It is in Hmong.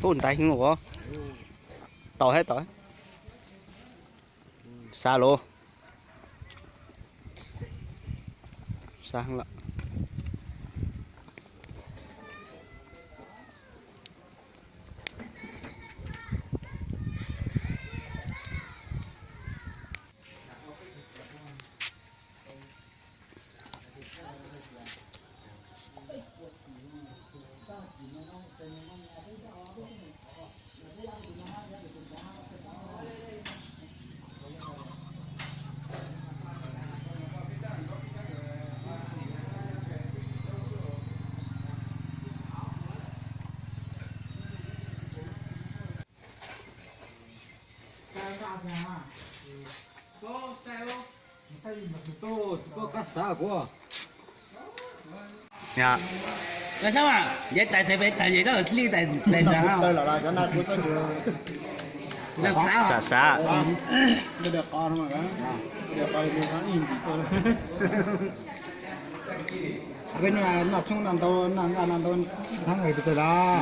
Ub, ntaiv heev os. Tau thiab, tau. Xav los. Xav lawm. Yog, yog sab mas, yog tais tes pem tais yem tab tom hli tais ntawd. Yog sab, sab. Peb noj tshoob noj ntau, noj nqaj noj ntau, txheeb pes tsawg lawm?